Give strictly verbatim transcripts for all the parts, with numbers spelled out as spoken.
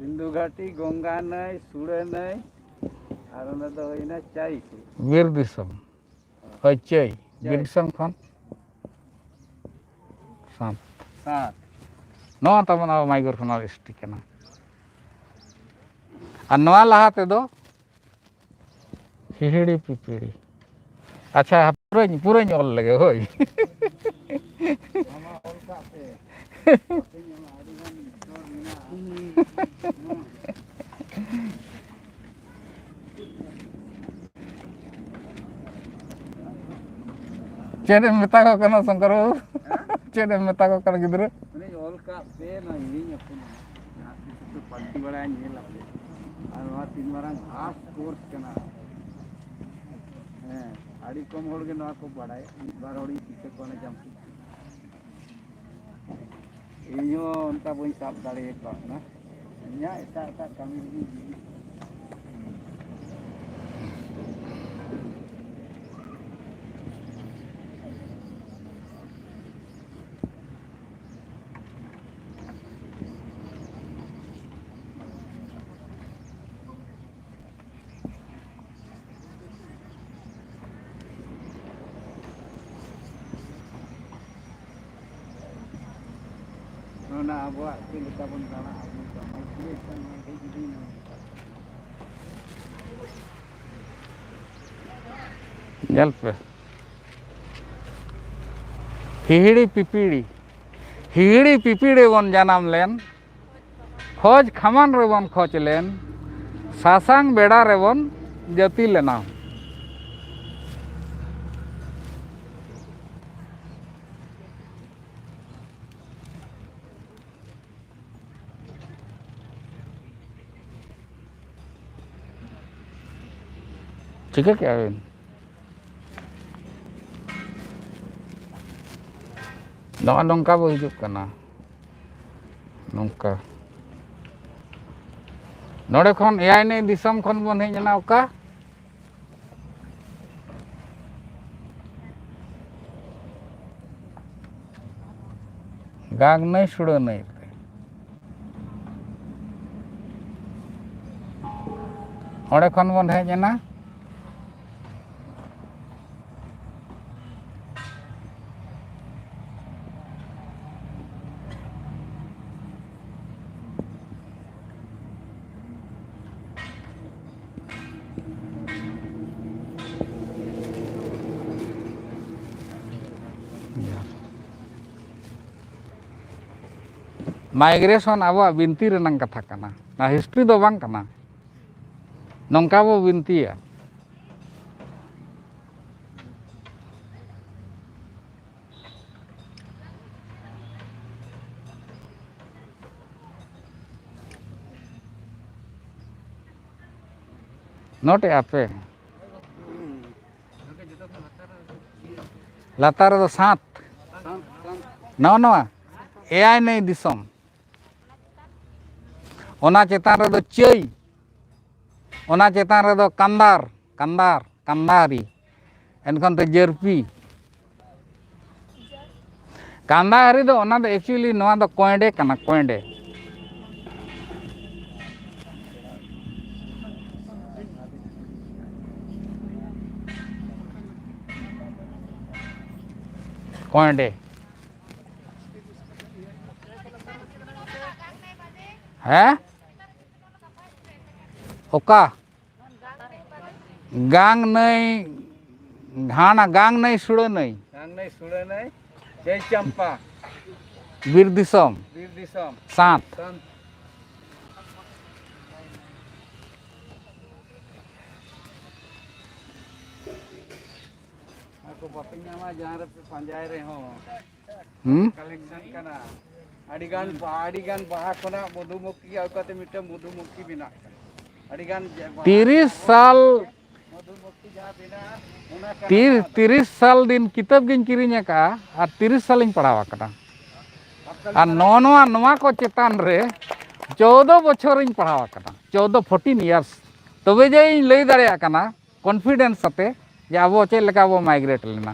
ᱥᱤᱱᱫᱷᱩ ᱜᱷᱟᱴᱤ, ᱜᱚᱝᱜᱟ ᱱᱟᱹᱭ, ᱥᱩᱲᱟᱹ ᱱᱟᱹᱭ, ᱟᱨ ᱚᱱᱟ ᱫᱚ ᱦᱩᱭᱱᱟ ᱪᱟᱭ ᱠᱚ᱾ ᱵᱤᱨ ᱫᱤᱥᱚᱢ᱾ ᱦᱳᱭ, ᱪᱟᱹᱭ᱾ ᱵᱤᱨ ᱪᱟᱹᱭ᱾ ᱫᱤᱥᱚᱢ ᱠᱷᱚᱱ ᱥᱟᱛ᱾ ᱥᱟᱛ᱾ ᱱᱚᱣᱟ ᱛᱟᱵᱚᱱ ᱟᱵᱚ ᱢᱟᱭᱜᱳᱨ ᱠᱷᱚᱱᱟᱜ ᱮᱥ ᱴᱤ ᱠᱟᱱᱟ᱾ ᱟᱨ ᱱᱚᱣᱟ ᱞᱟᱦᱟ ᱛᱮᱫᱚ ᱦᱤᱦᱤᱲᱤ ᱯᱤᱯᱤᱲᱤ᱾ ᱟᱪᱪᱷᱟ, ᱯᱩᱨᱟᱹᱧ, ᱯᱩᱨᱟᱹᱧ ᱚᱞ ᱞᱮᱜᱮ, ᱦᱳᱭ᱾ ᱟᱢᱟᱜ ᱚᱞ ᱠᱟᱜ ᱯᱮ᱾ ᱵᱟᱯᱮ ᱧᱟᱢᱟ, ᱟᱹᱰᱤ ᱜᱟᱱ ᱥᱚᱨ ᱢᱮᱱᱟᱜᱼᱟ᱾ ᱪᱮᱫ ᱮᱢ ᱢᱮᱛᱟ ᱠᱚ ᱠᱟᱱᱟ ᱥᱚᱝᱠᱚᱨ ᱵᱟᱹᱵᱩ? ᱦᱮᱸ? ᱪᱮᱫ ᱮᱢ ᱢᱮᱛᱟ ᱠᱚ ᱠᱟᱱᱟ ᱜᱤᱫᱽᱨᱟᱹ? ᱚᱱᱮᱧ ᱚᱞ ᱠᱟᱜ ᱯᱮ, ᱱᱚᱣᱟ ᱦᱤᱲᱤᱧ ᱟᱯᱮ ᱱᱟᱦᱟᱜ᱾ ᱡᱟᱦᱟᱸ ᱛᱤᱥ ᱯᱮ ᱯᱟᱞᱴᱤ ᱵᱟᱲᱟᱭᱟ, ᱧᱮᱞ ᱟᱯᱮ᱾ ᱟᱨ ᱱᱚᱣᱟ ᱛᱤᱱ ᱢᱟᱨᱟᱝ ᱦᱟᱨᱰ ᱠᱳᱨᱥ ᱠᱟᱱᱟ᱾ ᱦᱮᱸ, ᱟᱹᱰᱤ ᱠᱚᱢ ᱦᱚᱲ ᱜᱮ ᱱᱚᱣᱟ ᱠᱚ ᱵᱟᱲᱟᱭᱟ᱾ ᱢᱤᱫ ᱵᱟᱨ ᱦᱚᱲᱤᱧ ᱫᱤᱥᱟᱹ ᱠᱚᱣᱟ ᱚᱱᱟ ᱡᱟᱢᱥᱮᱫᱽᱯᱩᱨ᱾ ᱤᱧ ᱦᱚᱸ ᱚᱱᱠᱟ ᱵᱟᱹᱧ ᱥᱟᱵ ᱫᱟᱲᱮᱭᱟᱠᱚ ᱠᱟᱱᱟ᱾ ᱤᱧᱟᱹᱜ ᱮᱴᱟᱜ ᱮᱴᱟᱜ ᱠᱟᱹᱢᱤ ᱨᱮᱜᱮᱧ ᱵᱤᱡᱤ᱾ ᱚᱱᱟ ᱟᱵᱚᱣᱟᱜ ᱪᱮᱫ ᱞᱮᱠᱟ ᱵᱚᱱ ᱫᱟᱬᱟ ᱟᱹᱜᱩ ᱠᱟᱜᱼᱟ, ᱢᱟᱹᱡᱷᱤ ᱞᱮᱠᱟ ᱱᱚᱣᱟ ᱦᱮᱡ ᱤᱫᱤᱭᱮᱱᱟ᱾ ᱧᱮᱞ ᱯᱮ, ᱦᱤᱦᱤᱲᱤ ᱯᱤᱯᱤᱲᱤ, ᱦᱤᱦᱤᱲᱤ ᱯᱤᱯᱤᱲᱤ ᱵᱚᱱ ᱡᱟᱱᱟᱢ ᱞᱮᱱ, ᱠᱷᱚᱡᱽ ᱠᱷᱟᱢᱟᱱ ᱨᱮᱵᱚᱱ ᱠᱷᱚᱡᱽ ᱞᱮᱱ, ᱥᱟᱥᱟᱝ ᱵᱮᱲᱟ ᱨᱮᱵᱚᱱ ᱡᱟᱹᱛᱤ ᱞᱮᱱᱟ᱾ ᱪᱤᱠᱟᱹ ᱠᱮᱜᱼᱟ ᱵᱤᱱ? ᱱᱚᱜᱼᱚ ᱱᱚᱝᱠᱟ ᱵᱚ ᱦᱤᱡᱩᱜ ᱠᱟᱱᱟ᱾ ᱱᱚᱝᱠᱟ᱾ ᱱᱚᱰᱮ ᱠᱷᱚᱱ ᱮᱭᱟᱭ ᱱᱟᱹᱭ ᱫᱤᱥᱚᱢ ᱠᱷᱚᱱ ᱵᱚᱱ ᱦᱮᱡ ᱮᱱᱟ ᱚᱠᱟ? ᱜᱟᱝ ᱱᱟᱹᱭ ᱥᱩᱲᱟᱹ ᱱᱟᱹᱭ ᱛᱮ᱾ ᱚᱸᱰᱮ ᱠᱷᱚᱱ ᱵᱚᱱ ᱦᱮᱡ ᱮᱱᱟ᱾ Migration ᱟᱵᱚᱣᱟᱜ ᱵᱤᱱᱛᱤ ᱨᱮᱱᱟᱝ ᱠᱟᱛᱷᱟ ᱠᱟᱱᱟ, ᱱᱚᱣᱟ history ᱫᱚ ᱵᱟᱝ ᱠᱟᱱᱟ᱾ ᱱᱚᱝᱠᱟ ᱵᱚ ᱵᱤᱱᱛᱤᱭᱟ᱾ ᱱᱚᱴᱮᱜᱼᱟ ᱯᱮ᱾ ᱞᱟᱛᱟᱨ ᱨᱮᱫᱚ ᱥᱟᱛ᱾ ᱱᱚᱜᱼᱚ ᱱᱚᱣᱟ ᱮᱭᱟᱭ ᱱᱟᱹᱭ ᱫᱤᱥᱚᱢ᱾ ᱚᱱᱟ ᱪᱮᱛᱟᱱ ᱨᱮᱫᱚ ᱪᱟᱹᱭ, ᱚᱱᱟ ᱪᱮᱛᱟᱱ ᱨᱮᱫᱚ ᱠᱟᱱᱫᱟᱨ, ᱠᱟᱱᱫᱟᱨ, ᱠᱟᱱᱫᱟᱨᱤ, ᱮᱱᱠᱷᱟᱱ ᱫᱚ ᱡᱟᱹᱨᱯᱤ᱾ ᱠᱟᱱᱫᱟᱨᱤ ᱫᱚ, ᱚᱱᱟ ᱫᱚ actually ᱱᱚᱣᱟ ᱫᱚ ᱠᱚᱭᱰᱮ ᱠᱟᱱᱟ, ᱠᱚᱭᱰᱮ᱾ ᱠᱚᱭᱰᱮ᱾ ᱦᱮᱸ? ᱚᱠᱟ? ᱜᱟᱝ ᱱᱟᱹᱭ, ᱦᱟᱱᱟ ᱜᱟᱝ ᱱᱟᱹᱭ ᱥᱩᱲᱟᱹ ᱱᱟᱹᱭ᱾ ᱜᱟᱝ ᱱᱟᱹᱭ ᱥᱩᱲᱟᱹ ᱱᱟᱹᱭ, ᱪᱟᱹᱭ ᱪᱟᱢᱯᱟ᱾ ᱵᱤᱨ ᱫᱤᱥᱚᱢ᱾ ᱵᱤᱨ ᱫᱤᱥᱚᱢ᱾ ᱥᱟᱛ᱾ ᱥᱟᱛ᱾ ᱟᱨ ᱠᱚ ᱵᱟᱯᱮ ᱧᱟᱢᱟ ᱡᱟᱦᱟᱸ ᱨᱮᱯᱮ ᱯᱟᱸᱡᱟᱭ ᱨᱮᱦᱚᱸ᱾ ᱦᱩᱸ? Collection ᱠᱟᱱᱟ᱾ ᱟᱹᱰᱤ ᱜᱟᱱ ᱵᱟ-, ᱟᱹᱰᱤ ᱜᱟᱱ ᱵᱟᱦᱟ ᱠᱷᱚᱱᱟᱜ ᱢᱚᱫᱷᱩᱢᱚᱠᱠᱷᱤ ᱟᱹᱜᱩ ᱠᱟᱛᱮ ᱢᱤᱫᱴᱮᱱ ᱢᱚᱫᱷᱩᱢᱚᱠᱠᱷᱤ ᱵᱮᱱᱟᱜ ᱠᱟᱱᱟ᱾ ᱟᱹᱰᱤ ᱜᱟᱱ ᱡᱮ ᱵᱟᱦᱟ ᱛᱤᱨᱤᱥ ᱥᱟᱞ, ᱢᱚᱫᱷᱩᱢᱚᱠᱠᱷᱤ ᱡᱟᱦᱟᱸ ᱵᱮᱱᱟᱜᱼᱟ, ᱚᱱᱟ ᱠᱟᱱᱟ ᱛᱤᱨ-, ᱱᱚᱣᱟ ᱫᱚ᱾ ᱛᱤᱨᱤᱥ ᱥᱟᱞ ᱫᱤᱱ ᱠᱤᱛᱟᱹᱵ ᱜᱤᱧ ᱠᱤᱨᱤᱧ ᱟᱠᱟᱫᱼᱟ ᱟᱨ ᱛᱤᱨᱤᱥ ᱥᱟᱞᱤᱧ ᱯᱟᱲᱦᱟᱣ ᱟᱠᱟᱫᱟ᱾ ᱟᱨ ᱱᱚᱜᱼᱚ ᱱᱚᱣᱟ, ᱱᱚᱣᱟ ᱠᱚ ᱪᱮᱛᱟᱱ ᱨᱮ ᱪᱳᱫᱽᱫᱳ ᱵᱚᱪᱷᱚᱨᱤᱧ ᱯᱟᱲᱦᱟᱣ ᱟᱠᱟᱫᱟ, ᱪᱳᱫᱽᱫᱳ, fourteen years᱾ ᱛᱚᱵᱮ ᱡᱮ ᱤᱧ ᱞᱟᱹᱭ ᱫᱟᱲᱮᱭᱟᱜ ᱠᱟᱱᱟ confidence ᱟᱛᱮ ᱡᱮ ᱟᱵᱚ ᱪᱮᱫ ᱞᱮᱠᱟ ᱵᱚ migrate ᱞᱮᱱᱟ᱾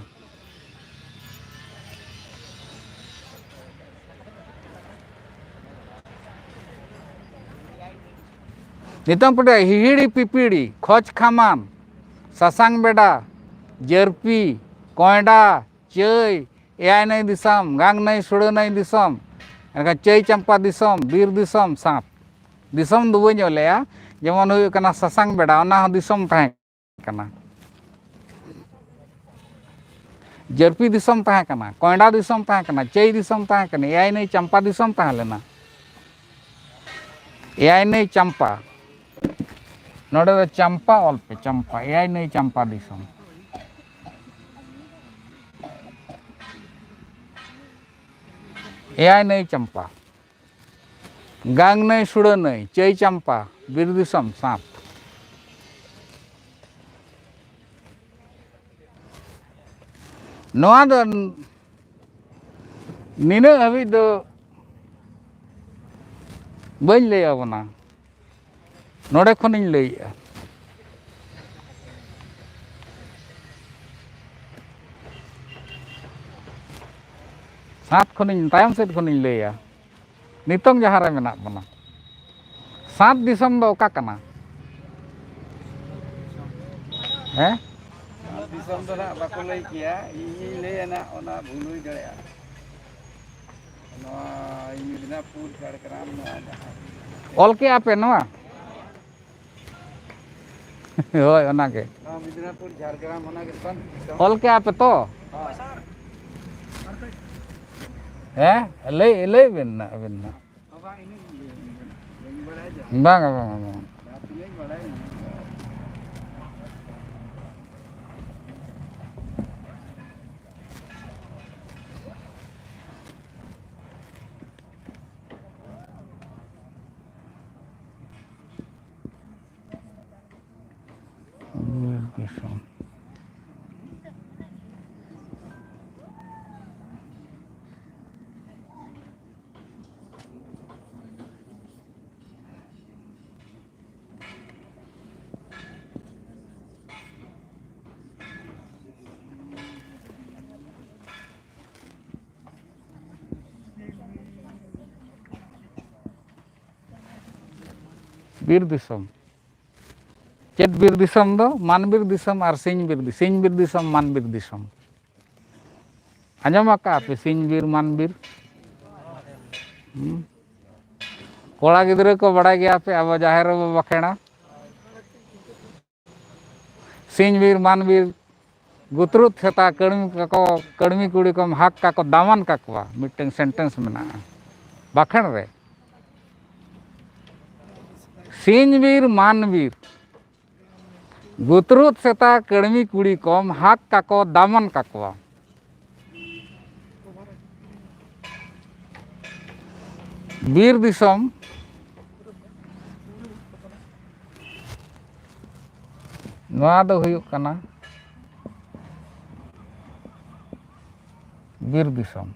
ᱱᱤᱛᱚᱝ ᱯᱮᱴᱮ ᱦᱤᱦᱤᱲᱤ ᱯᱤᱯᱤᱲᱤ, ᱠᱷᱚᱡᱽ ᱠᱷᱟᱢᱟᱢ, ᱥᱟᱥᱟᱝ ᱵᱮᱰᱟ, ᱡᱟᱹᱨᱯᱤ, ᱠᱚᱸᱭᱰᱟ, ᱪᱟᱹᱭ, ᱮᱭᱟᱭ ᱱᱟᱹᱭ ᱫᱤᱥᱚᱢ, ᱜᱟᱝ ᱱᱟᱹᱭ ᱥᱩᱲᱟᱹ ᱱᱟᱹᱭ ᱫᱤᱥᱚᱢ, ᱮᱱᱠᱷᱟᱱ ᱪᱟᱹᱭ ᱪᱟᱢᱯᱟ ᱫᱤᱥᱚᱢ, ᱵᱤᱨ ᱫᱤᱥᱚᱢ, ᱥᱟᱸᱛ ᱫᱤᱥᱚᱢ ᱫᱚ ᱵᱟᱹᱧ ᱚᱞᱮᱜᱼᱟ᱾ ᱡᱮᱢᱚᱱ ᱦᱩᱭᱩᱜ ᱠᱟᱱᱟ ᱥᱟᱥᱟᱝ ᱵᱮᱰᱟ, ᱚᱱᱟ ᱦᱚᱸ ᱫᱤᱥᱚᱢ ᱛᱟᱦᱮᱸ ᱠᱟᱱᱟ᱾ ᱡᱟᱹᱨᱯᱤ ᱫᱤᱥᱚᱢ ᱛᱟᱦᱮᱸ ᱠᱟᱱᱟ, ᱠᱚᱸᱭᱰᱟ ᱫᱤᱥᱚᱢ ᱛᱟᱦᱮᱸ ᱠᱟᱱᱟ, ᱪᱟᱹᱭ ᱫᱤᱥᱚᱢ ᱛᱟᱦᱮᱸ ᱠᱟᱱᱟ, ᱮᱭᱟᱭ ᱱᱟᱹᱭ ᱪᱟᱢᱯᱟ ᱫᱤᱥᱚᱢ ᱛᱟᱦᱮᱸ ᱞᱮᱱᱟ᱾ ᱮᱭᱟᱭ ᱱᱟᱹᱭ ᱪᱟᱢᱯᱟ, ᱱᱚᱰᱮ ᱫᱚ ᱪᱟᱢᱯᱟ ᱚᱞ ᱯᱮ, ᱪᱟᱢᱯᱟ, ᱮᱭᱟᱭ ᱱᱟᱹᱭ ᱪᱟᱢᱯᱟ ᱫᱤᱥᱚᱢ᱾ ᱮᱭᱟᱭ ᱱᱟᱹᱭ ᱪᱟᱢᱯᱟ, ᱜᱟᱝ ᱱᱟᱹᱭ ᱥᱩᱲᱟᱹ ᱱᱟᱹᱭ, ᱪᱟᱹᱭ ᱪᱟᱢᱯᱟ, ᱵᱤᱨ ᱫᱤᱥᱚᱢ, ᱥᱟᱸᱛ᱾ ᱱᱚᱣᱟ ᱫᱚ ᱱᱤᱱᱟᱹᱜ ᱦᱟᱹᱵᱤᱡ ᱫᱚ ᱵᱟᱹᱧ ᱞᱟᱹᱭ ᱟᱵᱚᱱᱟ, ᱱᱚᱰᱮ ᱠᱷᱚᱱᱤᱧ ᱞᱟᱹᱭᱮᱜᱼᱟ᱾ ᱥᱟᱸᱛ ᱠᱷᱚᱱᱤᱧ, ᱛᱟᱭᱚᱢ ᱥᱮᱫ ᱠᱷᱚᱱᱤᱧ ᱞᱟᱹᱭᱟ, ᱱᱤᱛᱚᱝ ᱡᱟᱦᱟᱸ ᱨᱮ ᱢᱮᱱᱟᱜ ᱵᱚᱱᱟ, ᱥᱟᱸᱛ ᱫᱤᱥᱚᱢ ᱫᱚ ᱚᱠᱟ ᱠᱟᱱᱟ? ᱦᱮᱸ? ᱫᱤᱥᱚᱢ ᱫᱚ ᱱᱟᱜ ᱵᱟᱠᱚ ᱞᱟᱹᱭ ᱠᱮᱭᱟ, ᱤᱧᱤᱧ ᱞᱟᱹᱭᱟ ᱱᱟᱜ, ᱚᱱᱟ ᱵᱷᱩᱞ ᱦᱩᱭ ᱫᱟᱲᱮᱭᱟᱜᱼᱟ᱾ ᱱᱚᱣᱟ ᱢᱮᱫᱽᱱᱟᱯᱩᱨ, ᱡᱷᱟᱲᱜᱨᱟᱢ, ᱱᱚᱣᱟ ᱡᱟᱦᱟᱸ ᱚᱞ ᱠᱮᱜᱼᱟ ᱯᱮ ᱱᱚᱣᱟ? ᱦᱳᱭ, ᱚᱱᱟᱜᱮ᱾ ᱱᱚᱣᱟ ᱢᱮᱫᱽᱱᱟᱯᱩᱨ, ᱡᱷᱟᱲᱜᱨᱟᱢ, ᱚᱱᱟ ᱜᱮ ᱵᱟᱝ? ᱚᱞ ᱠᱮᱜᱼᱟ ᱯᱮ ᱛᱚ? ᱦᱳᱭ᱾ ᱦᱮᱸ, ᱞᱟᱹᱭ, ᱞᱟᱹᱭ ᱵᱤᱱ ᱱᱟᱜ ᱟᱹᱵᱤᱱ ᱱᱟᱜ᱾ ᱵᱟᱝ, ᱵᱟᱝ, ᱵᱟᱝ᱾ ᱵᱤᱨ ᱫᱤᱥᱚᱢ᱾ ᱪᱮᱫ ᱵᱤᱨ ᱫᱤᱥᱚᱢ ᱫᱚ? ᱢᱟᱱ ᱵᱤᱨ ᱫᱤᱥᱚᱢ ᱟᱨ ᱥᱤᱧ ᱵᱤᱨ ᱫᱤ-, ᱥᱤᱧ ᱵᱤᱨ ᱫᱤᱥᱚᱢ, ᱢᱟᱱ ᱵᱤᱨ ᱫᱤᱥᱚᱢ᱾ ᱟᱸᱡᱚᱢ ᱟᱠᱟᱫᱼᱟ ᱯᱮ ᱥᱤᱧ ᱵᱤᱨ, ᱢᱟᱱ ᱵᱤᱨ? ᱦᱩᱸ? ᱠᱚᱲᱟ ᱜᱤᱫᱽᱨᱟᱹ ᱠᱚ ᱵᱟᱲᱟᱭ ᱜᱮᱭᱟ ᱯᱮ, ᱟᱵᱚ ᱡᱟᱦᱮᱨ ᱨᱮᱵᱚ ᱵᱟᱠᱷᱮᱲᱟ, ᱥᱤᱧ ᱵᱤᱨ, ᱢᱟᱱ ᱵᱤᱨ, ᱜᱩᱛᱨᱩᱫ ᱥᱮᱛᱟ ᱠᱟᱹᱲᱢᱤ ᱠᱟᱠᱚ, ᱠᱟᱹᱲᱢᱤ ᱠᱩᱲᱤ ᱠᱚᱢ ᱦᱟᱠ ᱠᱟᱠᱚ, ᱫᱟᱢᱟᱱ ᱠᱟᱠᱚᱣᱟ, ᱢᱤᱫᱴᱟᱝ sentence ᱢᱮᱱᱟᱜᱼᱟ ᱵᱟᱠᱷᱮᱬ ᱨᱮ᱾ ᱥᱤᱧ ᱵᱤᱨ, ᱢᱟᱱ ᱵᱤᱨ, ᱜᱩᱛᱨᱩᱫ ᱥᱮᱛᱟ ᱠᱟᱹᱲᱢᱤ ᱠᱩᱲᱤ ᱠᱚᱢ ᱦᱟᱠ ᱠᱟᱠᱚ, ᱫᱟᱢᱟᱱ ᱠᱟᱠᱚᱣᱟ᱾ ᱵᱤᱨ ᱫᱤᱥᱚᱢ, ᱱᱚᱣᱟ ᱫᱚ ᱦᱩᱭᱩᱜ ᱠᱟᱱᱟ ᱵᱤᱨ ᱫᱤᱥᱚᱢ᱾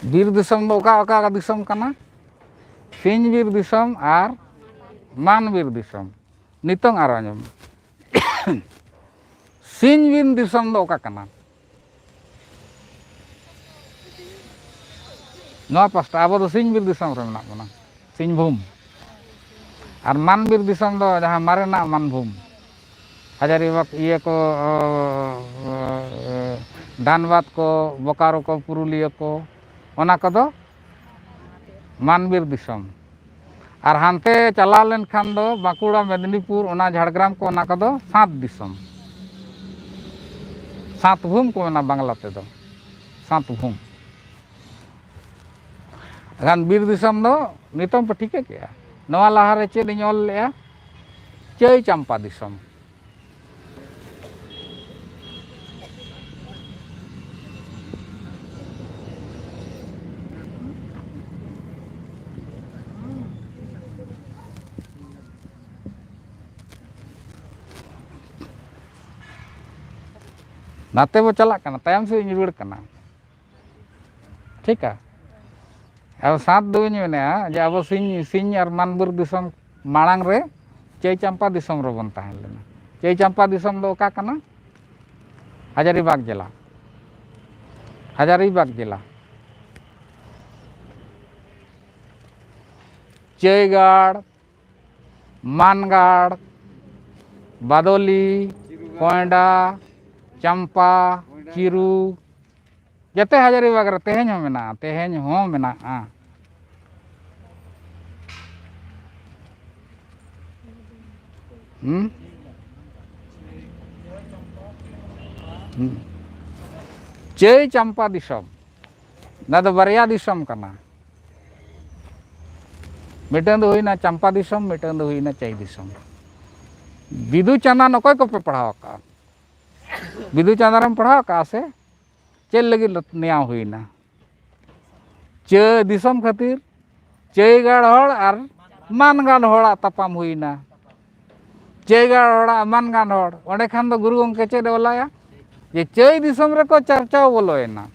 ᱵᱤᱨ ᱫᱤᱥᱚᱢ ᱫᱚ ᱚᱠᱟ ᱚᱠᱟ ᱫᱤᱥᱚᱢ ᱠᱟᱱᱟ? ᱥᱤᱧ ᱵᱤᱨ ᱫᱤᱥᱚᱢ ᱟᱨ ᱢᱟᱱ ᱵᱤᱨ ᱫᱤᱥᱚᱢ᱾ ᱱᱤᱛᱚᱝ ᱟᱨᱚ ᱟᱸᱡᱚᱢ ᱢᱮ᱾ ᱥᱤᱧ ᱵᱤᱨ ᱫᱤᱥᱚᱢ ᱫᱚ ᱚᱠᱟ ᱠᱟᱱᱟ? ᱱᱚᱣᱟ ᱯᱟᱥᱴᱟ ᱟᱵᱚ ᱫᱚ ᱥᱤᱧ ᱵᱤᱨ ᱫᱤᱥᱚᱢ ᱨᱮ ᱢᱮᱱᱟᱜ ᱵᱚᱱᱟ, ᱥᱤᱧᱵᱷᱩᱢ᱾ ᱟᱨ ᱢᱟᱱ ᱵᱤᱨ ᱫᱤᱥᱚᱢ ᱫᱚ ᱡᱟᱦᱟᱸ ᱢᱟᱨᱮᱱᱟᱜ ᱢᱟᱱᱵᱷᱩᱢ, ᱦᱟᱡᱟᱨᱤᱵᱟᱜᱽ, ᱤᱭᱟᱹ ᱠᱚ, ᱫᱷᱟᱱᱵᱟᱫᱽ ᱠᱚ, ᱵᱳᱠᱟᱨᱳ ᱠᱚ, ᱯᱩᱨᱩᱞᱤᱭᱟᱹ ᱠᱚ, ᱚᱱᱟ ᱠᱚᱫᱚ ᱢᱟᱱ ᱵᱤᱨ ᱫᱤᱥᱚᱢ᱾ ᱟᱨ ᱦᱟᱱᱛᱮ ᱪᱟᱞᱟᱣ ᱞᱮᱱᱠᱷᱟᱱ ᱫᱚ ᱵᱟᱸᱠᱩᱲᱟ, ᱢᱮᱫᱽᱱᱤᱯᱩᱨ, ᱚᱱᱟ ᱡᱷᱟᱲᱜᱨᱟᱢ ᱠᱚ, ᱚᱱᱟ ᱠᱚᱫᱚ ᱥᱟᱸᱛ ᱫᱤᱥᱚᱢ, ᱥᱟᱸᱛᱵᱷᱩᱢ ᱠᱚ ᱢᱮᱱᱟ ᱵᱟᱝᱞᱟ ᱛᱮᱫᱚ, ᱥᱟᱸᱛᱵᱷᱩᱢ᱾ ᱮᱱᱠᱷᱟᱱ ᱵᱤᱨ ᱫᱤᱥᱚᱢ ᱫᱚ ᱱᱤᱛᱚᱝ ᱯᱮ ᱴᱷᱤᱠᱟᱹ ᱠᱮᱜᱼᱟ᱾ ᱱᱚᱣᱟ ᱞᱟᱦᱟᱨᱮ ᱪᱮᱫ ᱤᱧ ᱚᱞ ᱞᱮᱜᱼᱟ? ᱪᱟᱹᱭ ᱪᱟᱢᱯᱟ ᱫᱤᱥᱚᱢ᱾ ᱱᱟᱛᱮ ᱵᱚ ᱪᱟᱞᱟᱜ ᱠᱟᱱᱟ, ᱛᱟᱭᱚᱢ ᱥᱮᱫ ᱤᱧ ᱨᱩᱣᱟᱹᱲ ᱠᱟᱱᱟ᱾ ᱴᱷᱤᱠᱟ? ᱟᱵᱚ ᱥᱟᱸᱛ ᱫᱚ ᱵᱟᱹᱧ ᱢᱮᱱᱮᱫᱼᱟ ᱡᱮ ᱟᱵᱚ ᱥᱤᱧ, ᱥᱤᱧ ᱟᱨ ᱢᱟᱱᱵᱤᱨ ᱫᱤᱥᱚᱢ ᱢᱟᱲᱟᱝ ᱨᱮ ᱪᱟᱹᱭ ᱪᱟᱢᱯᱟ ᱫᱤᱥᱚᱢ ᱨᱮᱵᱚᱱ ᱛᱟᱦᱮᱸ ᱞᱮᱱᱟ᱾ ᱪᱟᱹᱭ ᱪᱟᱢᱯᱟ ᱫᱤᱥᱚᱢ ᱫᱚ ᱚᱠᱟ ᱠᱟᱱᱟ? ᱦᱟᱡᱟᱨᱤᱵᱟᱜᱽ ᱡᱮᱞᱟ᱾ ᱦᱟᱡᱟᱨᱤᱵᱟᱜᱽ ᱡᱮᱞᱟ᱾ ᱪᱟᱹᱭᱜᱟᱲ, ᱢᱟᱱᱜᱟᱲ, ᱵᱟᱫᱚᱞᱤ, ᱠᱚᱭᱰᱟ, ᱪᱟᱢᱯᱟ, ᱪᱤᱨᱩ, ᱡᱮᱛᱮ ᱦᱟᱡᱟᱨᱤᱵᱟᱜᱽ ᱨᱮ ᱛᱮᱦᱮᱧ ᱦᱚᱸ ᱢᱮᱱᱟᱜᱼᱟ, ᱛᱮᱦᱮᱧ ᱦᱚᱸ ᱢᱮᱱᱟᱜᱼᱟ᱾ ᱦᱩᱸ? ᱦᱩᱸ᱾ ᱪᱟᱹᱭ ᱪᱟᱢᱯᱟ ᱫᱤᱥᱚᱢ, ᱚᱱᱟ ᱫᱚ ᱵᱟᱨᱭᱟ ᱫᱤᱥᱚᱢ ᱠᱟᱱᱟ᱾ ᱢᱤᱫᱴᱟᱝ ᱫᱚ ᱦᱩᱭᱱᱟ ᱪᱟᱢᱯᱟ ᱫᱤᱥᱚᱢ, ᱢᱤᱫᱴᱟᱝ ᱫᱚ ᱦᱩᱭᱱᱟ ᱪᱟᱹᱭ ᱫᱤᱥᱚᱢ᱾ ᱵᱤᱫᱩ ᱪᱟᱸᱫᱟᱱ ᱚᱠᱚᱭ ᱠᱚᱯᱮ ᱯᱟᱲᱦᱟᱣ ᱟᱠᱟᱫᱼᱟ? ᱵᱤᱫᱩ ᱪᱟᱸᱫᱟᱱ ᱮᱢ ᱯᱟᱲᱦᱟᱣ ᱟᱠᱟᱫᱼᱟ ᱥᱮ? ᱪᱮᱫ ᱞᱟᱹᱜᱤᱫ ᱱᱮᱭᱟᱣ ᱦᱩᱭᱱᱟ? ᱪᱟᱹᱭ ᱫᱤᱥᱚᱢ ᱠᱷᱟᱹᱛᱤᱨ᱾ ᱪᱟᱹᱭ ᱜᱟᱲ ᱦᱚᱲ ᱟᱨ ᱢᱟᱱ ᱜᱟᱲ ᱦᱚᱲᱟᱜ ᱛᱟᱯᱟᱢ ᱦᱩᱭᱱᱟ᱾ ᱪᱟᱹᱭ ᱜᱟᱲ ᱦᱚᱲᱟᱜ ᱢᱟᱱ ᱜᱟᱲ ᱦᱚᱲ, ᱚᱸᱰᱮ ᱠᱷᱟᱱ ᱫᱚ ᱜᱩᱨᱩ ᱜᱚᱢᱠᱮ ᱪᱮᱫ ᱮ ᱚᱞᱟᱭᱟ? ᱡᱮ ᱪᱟᱹᱭ ᱫᱤᱥᱚᱢ ᱨᱮᱠᱚ ᱪᱟᱨᱪᱟᱣ ᱵᱚᱞᱚᱭᱮᱱᱟ᱾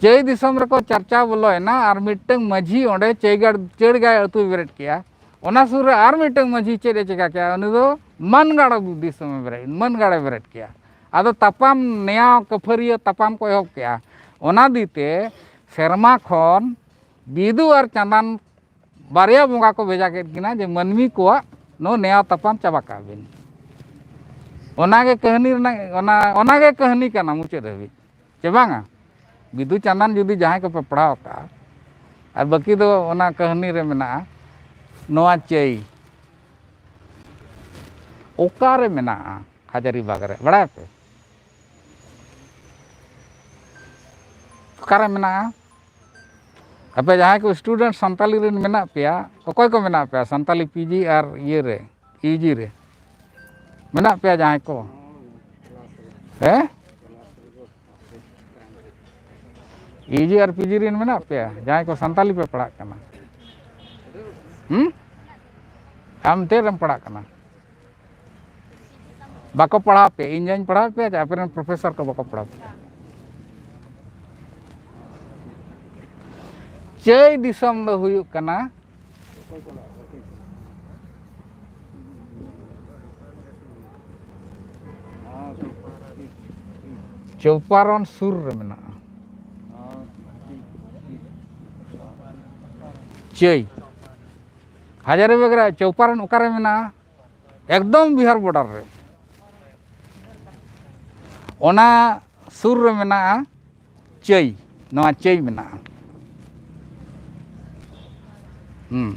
ᱪᱟᱹᱭ ᱫᱤᱥᱚᱢ ᱨᱮᱠᱚ ᱪᱟᱨᱪᱟᱣ ᱵᱚᱞᱚᱭᱮᱱᱟ ᱟᱨ ᱢᱤᱫᱴᱟᱝ ᱢᱟᱹᱡᱷᱤ ᱚᱸᱰᱮ ᱪᱟᱹᱭ ᱜᱟᱲ, ᱪᱟᱹᱲ ᱜᱟᱲ ᱟᱹᱛᱩᱭ ᱵᱮᱨᱮᱫ ᱠᱮᱜᱼᱟ᱾ ᱚᱱᱟ ᱥᱩᱨ ᱨᱮ ᱟᱨ ᱢᱤᱫᱴᱟᱝ ᱢᱟᱹᱡᱷᱤ ᱪᱮᱫ ᱮ ᱪᱮᱠᱟ ᱠᱮᱜᱼᱟ? ᱩᱱᱤ ᱫᱚ ᱢᱟᱹᱱ ᱜᱟᱲ ᱫᱤᱥᱚᱢ ᱮ ᱵᱮᱨᱮᱫ, ᱢᱟᱹᱱ ᱜᱟᱲ ᱮ ᱵᱮᱨᱮᱫ ᱠᱮᱜᱼᱟ᱾ ᱟᱫᱚ ᱛᱟᱯᱟᱢ ᱱᱮᱭᱟᱣ ᱠᱟᱹᱯᱷᱟᱹᱨᱤᱭᱟᱹ ᱛᱟᱯᱟᱢ ᱠᱚ ᱮᱦᱚᱵ ᱠᱮᱜᱼᱟ᱾ ᱚᱱᱟ ᱫᱤᱭᱮ ᱛᱮ ᱥᱮᱨᱢᱟ ᱠᱷᱚᱱ ᱵᱤᱫᱩ ᱟᱨ ᱪᱟᱸᱫᱟᱱ ᱵᱟᱨᱭᱟ ᱵᱚᱸᱜᱟ ᱠᱚ ᱵᱷᱮᱡᱟ ᱠᱮᱫ ᱠᱤᱱᱟ ᱡᱮ ᱢᱟᱹᱱᱢᱤ ᱠᱚᱣᱟᱜ ᱱᱚᱣᱟ ᱱᱮᱭᱟᱣ ᱛᱟᱯᱟᱢ ᱪᱟᱵᱟ ᱠᱟᱜ ᱵᱤᱱ᱾ ᱚᱱᱟᱜᱮ ᱠᱟᱹᱦᱱᱤ ᱨᱮᱱᱟᱜ, ᱚᱱᱟ, ᱚᱱᱟᱜᱮ ᱠᱟᱹᱦᱱᱤ ᱠᱟᱱᱟ ᱢᱩᱪᱟᱹᱫ ᱦᱟᱹᱵᱤᱡ, ᱪᱮ ᱵᱟᱝᱟ? ᱵᱤᱫᱩ ᱪᱟᱸᱫᱟᱱ ᱡᱩᱫᱤ ᱡᱟᱦᱟᱸᱭ ᱠᱚᱯᱮ ᱯᱟᱲᱦᱟᱣ ᱟᱠᱟᱫᱼᱟ, ᱟᱨ ᱵᱟᱹᱠᱤ ᱫᱚ ᱚᱱᱟ ᱠᱟᱹᱦᱱᱤ ᱨᱮ ᱢᱮᱱᱟᱜᱼᱟ᱾ ᱱᱚᱣᱟ ᱪᱟᱹᱭ ᱚᱠᱟᱨᱮ ᱢᱮᱱᱟᱜᱼᱟ? ᱦᱟᱡᱟᱨᱤᱵᱟᱜᱽ ᱨᱮ, ᱵᱟᱲᱟᱭᱟᱯᱮ? ᱚᱠᱟᱨᱮ ᱢᱮᱱᱟᱜᱼᱟ? ᱟᱯᱮ ᱡᱟᱦᱟᱸᱭ ᱠᱚ student ᱥᱟᱱᱛᱟᱞᱤ ᱨᱮᱱ ᱢᱮᱱᱟᱜ ᱯᱮᱭᱟ, ᱚᱠᱚᱭ ᱠᱚ ᱢᱮᱱᱟᱜ ᱯᱮᱭᱟ ᱥᱟᱱᱛᱟᱞᱤ PG ᱟᱨ ᱤᱭᱟᱹ ᱨᱮ, UG ᱨᱮ? ᱢᱮᱱᱟᱜ ᱯᱮᱭᱟ ᱡᱟᱦᱟᱸᱭ ᱠᱚ? ᱦᱮᱸ? UG ᱟᱨ PG ᱨᱮᱱ ᱢᱮᱱᱟᱜ ᱯᱮᱭᱟ ᱡᱟᱦᱟᱸᱭ ᱠᱚ ᱥᱟᱱᱛᱟᱞᱤ ᱯᱮ ᱯᱟᱲᱦᱟᱜ ᱠᱟᱱᱟ? ᱦᱩᱸ? ᱟᱢ ᱪᱮᱫ ᱨᱮᱢ ᱯᱟᱲᱦᱟᱜ ᱠᱟᱱᱟ? ᱵᱟᱠᱚ ᱯᱟᱲᱦᱟᱣ ᱯᱮ, ᱤᱧ ᱡᱟᱧ ᱯᱟᱲᱦᱟᱣ ᱯᱮᱭᱟ, ᱟᱯᱮ ᱨᱮᱱ professor ᱠᱚ ᱵᱟᱠᱚ ᱯᱟᱲᱦᱟᱣ ᱯᱮᱭᱟ? ᱪᱟᱹᱭ ᱫᱤᱥᱚᱢ ᱫᱚ ᱦᱩᱭᱩᱜ ᱠᱟᱱᱟ ᱪᱚᱢᱯᱟᱨᱚᱱ ᱥᱩᱨ ᱨᱮ ᱢᱮᱱᱟᱜᱼᱟ᱾ ᱪᱟᱹᱭ, ᱦᱟᱡᱟᱨᱤᱵᱟᱜᱽ ᱨᱮ ᱪᱳᱣᱯᱟᱨᱚᱱ ᱚᱠᱟᱨᱮ ᱢᱮᱱᱟᱜᱼᱟ? ᱮᱠᱫᱚᱢ ᱵᱤᱦᱟᱨ ᱵᱚᱰᱟᱨ ᱨᱮ᱾ ᱚᱱᱟ ᱥᱩᱨ ᱨᱮ ᱢᱮᱱᱟᱜᱼᱟ ᱪᱟᱹᱭ, ᱱᱚᱣᱟ ᱪᱟᱹᱭ ᱢᱮᱱᱟᱜᱼᱟ᱾ ᱦᱩᱸ᱾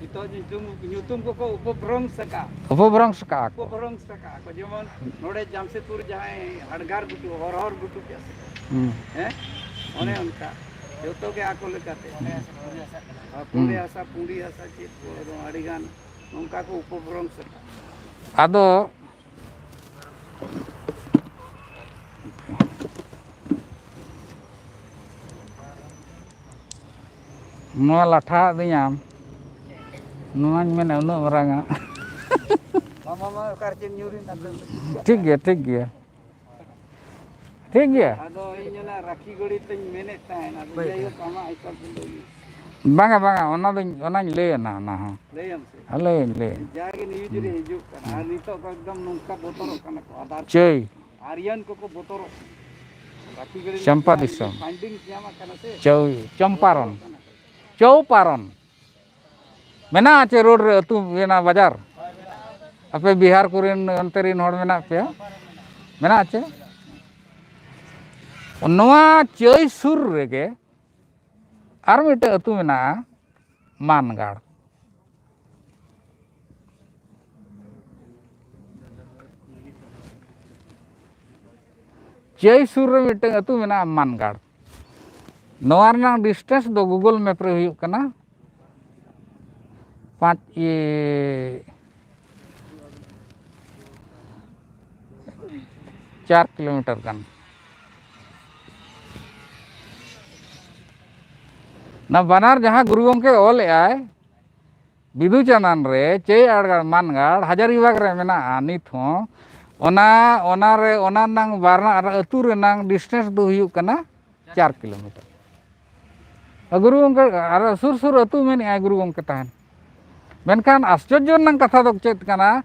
ᱱᱤᱛᱚᱜ ᱧᱩᱛᱩᱢ, ᱧᱩᱛᱩᱢ ᱠᱚᱠᱚ ᱩᱯᱚᱵᱷᱨᱚᱝᱥ ᱟᱠᱟᱫ᱾ ᱩᱯᱚᱵᱷᱨᱚᱝᱥ ᱟᱠᱟᱫ ᱠᱚ᱾ ᱩᱯᱚᱵᱷᱨᱚᱝᱥ ᱟᱠᱟᱫ ᱠᱚ᱾ ᱡᱮᱢᱚᱱ ᱱᱚᱰᱮ ᱡᱟᱢᱥᱮᱫᱽᱯᱩᱨ ᱡᱟᱦᱟᱸᱭ ᱦᱟᱰᱜᱟᱨ ᱜᱷᱩᱴᱩ, ᱦᱚᱨᱦᱚᱨ ᱜᱷᱩᱴᱩ ᱪᱮᱫ ᱥᱮ? ᱦᱩᱸ᱾ ᱦᱮᱸ? ᱚᱱᱮ ᱦᱩᱸ᱾ ᱚᱱᱠᱟ᱾ ᱡᱚᱛᱚ ᱜᱮ ᱟᱠᱚ ᱞᱮᱠᱟᱛᱮ᱾ ᱟᱨ ᱯᱩᱸᱰᱤ ᱦᱩᱸ᱾ ᱦᱟᱥᱟ, ᱯᱩᱸᱰᱤ ᱦᱟᱥᱟ ᱪᱮᱫ ᱠᱚ, ᱟᱹᱰᱤ ᱜᱟᱱ ᱱᱚᱝᱠᱟ ᱠᱚ ᱩᱯᱚᱵᱷᱨᱚᱝᱥ ᱟᱠᱟᱫ᱾ ᱟᱫᱚ ᱱᱚᱣᱟ ᱞᱟᱴᱷᱟ ᱟᱹᱫᱤᱧᱟᱢ, ᱱᱚᱣᱟᱧ ᱢᱮᱱᱟ ᱩᱱᱟᱹᱜ ᱢᱟᱨᱟᱝᱟ᱾ ᱢᱟᱢᱟ, ᱢᱟ, ᱚᱠᱟ ᱨᱮᱪᱚᱢ ᱧᱩᱨᱮᱱ ᱟᱫᱚ᱾ ᱴᱷᱤᱠ ᱜᱮᱭᱟ, ᱴᱷᱤᱠ ᱜᱮᱭᱟ, ᱴᱷᱤᱠ ᱜᱮᱭᱟ᱾ ᱟᱫᱚ ᱤᱧ ᱚᱱᱟ ᱨᱟᱠᱷᱤ ᱜᱷᱚᱲᱤ ᱛᱮᱧ ᱢᱮᱱᱮᱫ ᱛᱟᱦᱮᱸᱱ, ᱟᱫᱚ ᱦᱳᱭ, ᱡᱟᱭᱦᱳᱠ, ᱦᱳᱭ᱾ ᱟᱢᱟᱜ ᱦᱤᱥᱟᱹᱵ ᱛᱮᱫᱚ ᱤᱧ ᱵᱟᱝᱟ, ᱵᱟᱝᱟ, ᱚᱱᱟ ᱫᱚᱧ, ᱚᱱᱟᱧ ᱞᱟᱹᱭᱟ ᱱᱟ, ᱚᱱᱟ ᱦᱚᱸ᱾ ᱞᱟᱹᱭᱟᱢ ᱥᱮ? ᱦᱮᱸ, ᱞᱟᱹᱭᱟᱹᱧ, ᱞᱟᱹᱭᱟᱹᱧ᱾ ᱡᱟᱜᱮ news ᱨᱮ ᱦᱩᱸ᱾ ᱦᱤᱡᱩᱜ ᱠᱟᱱᱟ᱾ ᱟᱨ ᱦᱩᱸ᱾ ᱱᱤᱛᱚᱜ ᱫᱚ ᱮᱠᱫᱚᱢ ᱱᱚᱝᱠᱟ ᱵᱚᱛᱚᱨᱚᱜ ᱠᱟᱱᱟ ᱠᱚ᱾ ᱟᱫᱟᱨ ᱪᱟᱹᱭ᱾ ᱟᱨᱭᱟᱱ ᱠᱚᱠᱚ ᱵᱚᱛᱚᱨᱚᱜ ᱠᱟᱱᱟ᱾ ᱨᱟᱠᱷᱤ ᱜᱷᱚᱲᱤ ᱪᱟᱢᱯᱟ ᱨᱮᱭᱟᱜ ᱫᱤᱥᱚᱢ᱾ Findings ᱧᱟᱢ ᱟᱠᱟᱱᱟ ᱥᱮ? ᱪᱟᱹᱭ, ᱪᱚᱢᱯᱟᱨᱚᱱ᱾ ᱵᱚᱛᱚᱨᱚᱜ ᱠᱟᱱᱟ ᱠᱚ᱾ ᱪᱚᱣᱯᱟᱨᱚᱱ᱾ ᱢᱮᱱᱟᱜᱼᱟ ᱪᱮ road ᱨᱮ ᱟᱹᱛᱩ ᱢᱮᱱᱟᱜᱼᱟ ᱵᱟᱡᱟᱨ? ᱟᱯᱮ ᱵᱤᱦᱟᱨ ᱠᱚᱨᱮᱱ ᱚᱱᱛᱮ ᱨᱮᱱ ᱦᱚᱲ ᱢᱮᱱᱟᱜ ᱯᱮᱭᱟ? ᱢᱮᱱᱟᱜᱼᱟ ᱪᱮ? ᱱᱚᱣᱟ ᱪᱟᱹᱭ ᱥᱩᱨ ᱨᱮᱜᱮ ᱟᱨ ᱢᱤᱫᱴᱮᱡ ᱟᱹᱛᱩ ᱢᱮᱱᱟᱜᱼᱟ ᱢᱟᱱᱜᱟᱲ᱾ ᱪᱟᱹᱭ ᱥᱩᱨ ᱨᱮ ᱢᱤᱫᱴᱟᱝ ᱟᱹᱛᱩ ᱢᱮᱱᱟᱜᱼᱟ ᱢᱟᱱᱜᱟᱲ᱾ ᱱᱚᱣᱟ ᱨᱮᱱᱟᱜ distance ᱫᱚ Google Map ᱨᱮ ᱦᱩᱭᱩᱜ ᱠᱟᱱᱟ ᱯᱟᱸᱪ, ᱤᱭᱟᱹ, ᱪᱟᱨ ᱠᱤᱞᱳᱢᱤᱴᱟᱨ ᱜᱟᱱ᱾ ᱚᱱᱟ ᱵᱟᱱᱟᱨ ᱡᱟᱦᱟᱸ ᱜᱩᱨᱩ ᱜᱚᱢᱠᱮ ᱚᱞᱮᱜᱼᱟᱭ, ᱵᱤᱫᱩ ᱪᱟᱸᱫᱟᱱ ᱨᱮ ᱪᱟᱹᱭ ᱟᱲᱜᱟᱲ ᱢᱟᱱᱜᱟᱲ ᱦᱟᱡᱟᱨᱤᱵᱟᱜᱽ ᱨᱮ ᱢᱮᱱᱟᱜᱼᱟ ᱱᱤᱛ ᱦᱚᱸ᱾ ᱚᱱᱟ, ᱚᱱᱟ ᱨᱮ, ᱚᱱᱟ ᱨᱮᱱᱟᱝ ᱵᱟᱨᱱᱟ ᱟᱨ ᱟᱹᱛᱩ ᱨᱮᱱᱟᱝ distance ᱫᱚ ᱦᱩᱭᱩᱜ ᱠᱟᱱᱟ ᱪᱟᱨ ᱠᱤᱞᱳᱢᱤᱴᱟᱨ᱾ ᱜᱩᱨᱩ ᱜᱚᱢᱠᱮ ᱟᱨ ᱥᱩᱨ ᱥᱩᱨ ᱟᱹᱛᱩ ᱢᱮᱱᱮᱜᱼᱟᱭ ᱜᱩᱨᱩ ᱜᱚᱢᱠᱮ ᱛᱟᱦᱮᱱ᱾ ᱢᱮᱱᱠᱷᱟᱱ ᱟᱥᱪᱚᱨᱡᱚ ᱨᱮᱱᱟᱝ ᱠᱟᱛᱷᱟ ᱫᱚ ᱪᱮᱫ ᱠᱟᱱᱟ?